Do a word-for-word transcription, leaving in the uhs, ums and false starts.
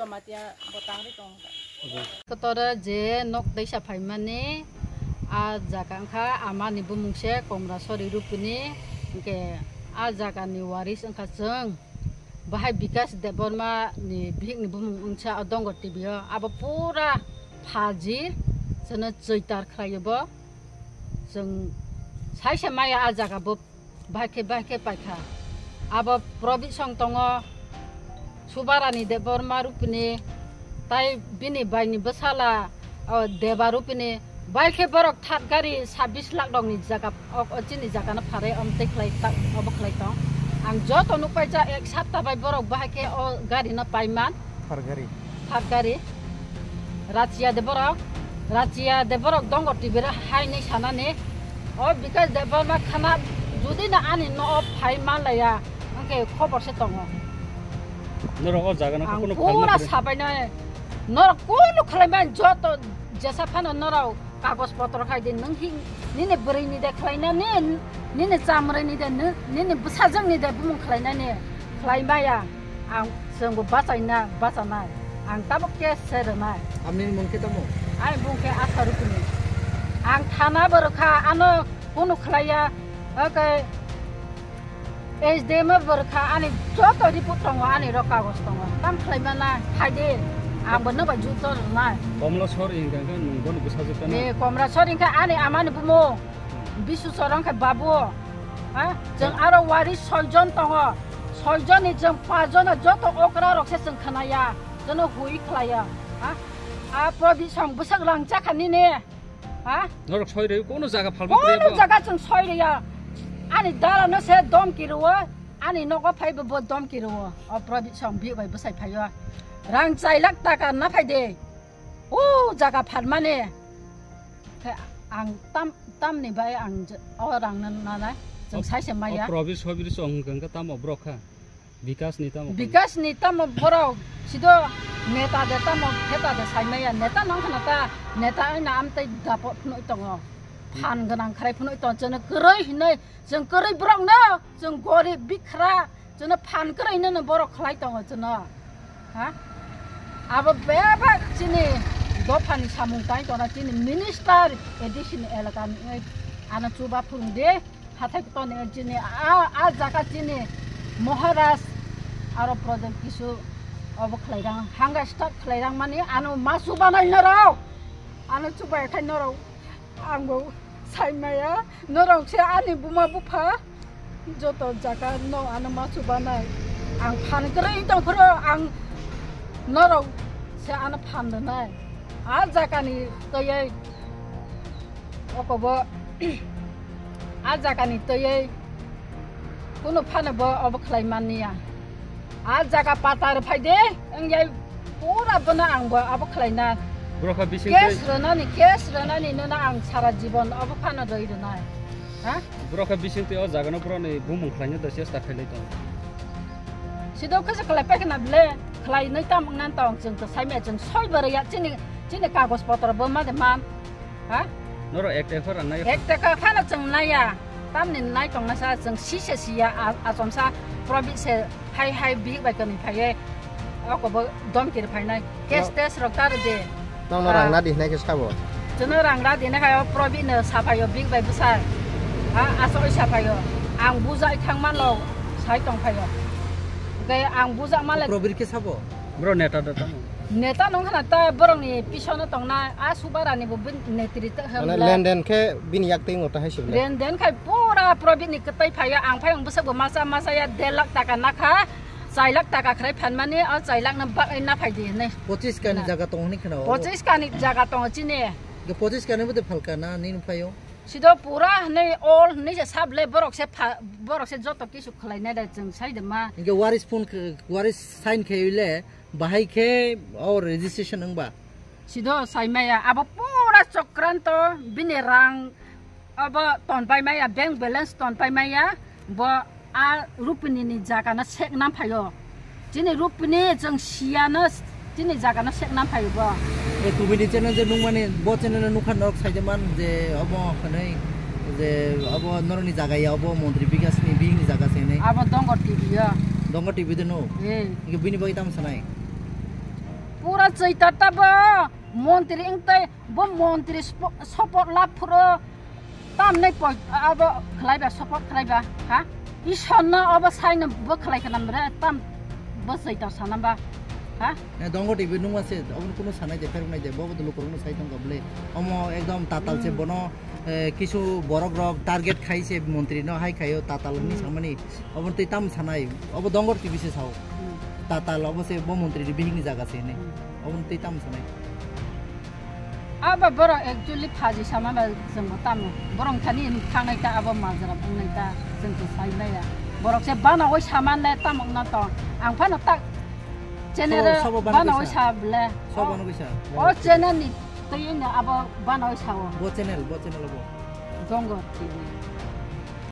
Matia botang ri tong. Kotoro je nok teisa phaimani, a jaga wngkha amani bumung se Komrasori Rupini, hwnkhe a jagani waris wngkha chwng. Bahai Bikas Debbarma ni bihik ni bumung wngsa o Dongor T V o. Abo pura phaji, chwngno chwitar khlai o bo. Chwng saisa maya a jaga bo. Bahai khe, bahai khe paikha. Abo Probit song tongo, Subarani Debbarma Rupini, tai bini baini bwsala, o, Deba Rupini. Bahai khe borok third gari sabbish lakh rokni jaga, o, o, chini jagano pharai, omtwi khlai ta, obo khlai tong. Ang joto nukpaijak ek sapta bai borok bahai khe o garino paiman. Third gari. Third gari. Rachia de borok. Rachia de borok Dongor T V ro hai hinwi sanani. O Bikas Debbarma khana judi na ani no phai manlaiya, hwnkhe khobor se tongo. Norok o jaga no ang kunu pura khalai sabainai. Norok kunu khlai man joto jesa phano norok kagoj potro khai di, nwng hi nini bwrwi ni de khlai na ni, nini chamrwi ni de, ni-, nini bwsajwk ni de bumung khlai na ni, khlai maya. Ang chwngbo bachaina, bachanai. Ang tabuk case se rwnai. Amni mung khe tamo? Ai bung khe Asha Rupini. Ang thana bo rwkha, ano kunu khlaiya. Oke. S D M bo rwkha, ani joto report tongo, ani ro kagoj tongo. Tam khlai mana, phaidi. Ang bo no bai jukto rwnai. Komla sor hingka khe nung bono bwsajwk kana? Ni Komla sor hingka ani amani bumo. Bisu Sorong khe babu, ha? Chwng aro wari soijon tongo. Soijon ni chwng pachjon joto okra rok se chwng khnaya. Jono hui khlaya, ha? A Probit song bwsak langcha kha nini, ha? Norok soi rwi kono jaga phalma. Kono jaga chwng soi rwi ya. Ani dara no se domki rwo, ani nogo phai bo, bo domki rwo. O Probit song bi bai bwsai phaio. Rang chai lakh taka na phai de. O jaga phalmani. Khe ang tam, tamni bai ang je-, o rang na, na, na, chwng o, saise o maya. Probit Sobiri song hwnkha tamo borok kha? Bikas ni tamo kha? Bikas ni tamo borok sido neta de tamo pheta de sai maya. Neta nang khana ta, neta aina amtai dapo phunui tongo. Phan gwnang kharai phunui tong, chwngno kwrwi hinui, chwng kwrwi borok no, chwng gorib bikhra. Chwngno phan kwrwi no borok khlai tongo chwngno. Ha? Abo bebak chini dophani samung tang tongna chini minister A D C ni elaka ni ano chuba phung de hathai toni chini a, a jaga chini Maharaj aro project kisu obo khlai rang hanga start khlai rang mani ano masu banai norok ano chuba khai norok. Ang bo sai maya, norok se ani buma bupha, joto jaga no ano masu banai. Ang phan kwrwi tong phuru ang norok se ano phan rwnai. A jaga ni twi okobo, a jaga ni twi Kunu phano bo obo khlai manliya. A jaga patar phai de, wng yai pura bono ang bo abo khlai na. Borok kha bising twi. Case rwnani, case rwnani nono ang sara jibon obo phano rwi rwnai. Ha? Borok kha bising twi o jaga no borok ni bumung khlai no da chesta khlai lai tong. Sido khe se khlai pai khna ble, khlai nai tam wng nan tong chwng to sai me chwng soi bo rwya chini, chini kagoj potro bo ma de man. Ha? Noro ek taka rang nai. Ek taka phano chwng naiya. Tamni nai tongna sa chwng sise siya a-, achomsa Probit se hai hai bihik bai kani phaiye. Oko bo domkir phainai. Cash no. Tes rok tar de. Nang no rang na di nai khe sabo. Chwngno rang na di nai khayo Probit no saphayo bihik bai bwsai. Ha, asoi saphayo. Ang bujai thang manlo sai tong phayo. Hwnkhe ang bujak male. Probit khe sabo? Bro neta da tamo. Neta nung khana ta borok ni pisono tongna a Subarani bo bin netri ta. Mane hemla. Lenden khe bini yak tei ngota hai sibla. Lenden khai pura Probit ni kwtai phaiya ang phai ang bwswk bo masa masa ya der lakh taka nakha. Chai lakh taka khrai phan mani o chai lakh no bak na phai di hinwi. Pochis kani na. Jaga tong ni khana o. Pochis kani jaga tong chini. Ge pochis kani bo de phalka na ni phaio. Sido pura hinwi all hinwi se sable borok se pha-, borok se joto kisu khlai nai da chwng sai de ma. Ge waris phone khe, waris sign khe le. Bahai khe o registration wngba? Sido sai maya, abo pura chokranto, bini rang abo ton pai maya, bank balance ton pai maya, bo a Rupini ni jaga no sek nam phaio. Chini Rupini chwng siya no chini jaga no sek nam phaio bo. E kubini channel je nung mani, bo channel no nukha norok sai de man je obo hwnwi je obo norok ni jaga ya, obo Montri Bikas ni bihik ni jaga se hwnwi. Abo Dongor T V ya. Dongor T V de no? Eh. Inke bini bagwi tamo sanai? Pura Chaitata bo montri wngtai, bo montri spo-, support lab phuro tamnai poi abo khlaiba, support khlaiba, ha? Isonno abo saino bo khlai khna mre tam bo Chaita sanamba, ha? Eh, Dongo T V nungma se, obo kuno sanai de, pherok nai de, bo bo lukurokno sai tongkha bole. Omo ekdom tatal se Hmm. bono, eh, kisu borok rok target khai se montri no hai khaio tatal ni Hmm. samani. Obo tei tam sanai, obo Dongo T V se sao. Hmm. Tatal obo se bo montri ni bihik ni jaga se hinwi. Hmm. Obo tei tam sanai. Abo borok actually phaji sama ba chwng bo tamo. Borok thani thangnai ta abo majra bungnai ta chwng to sai maya. Borok se bana oi saman le tamo na to. Ang phano tak channel Sobo, sobo bana bana oi bisa. Sa ble. Sobo bana bisa. O channel ni twi no abo bana oi sao. Bo channel, bo channel bo. Dongo T V.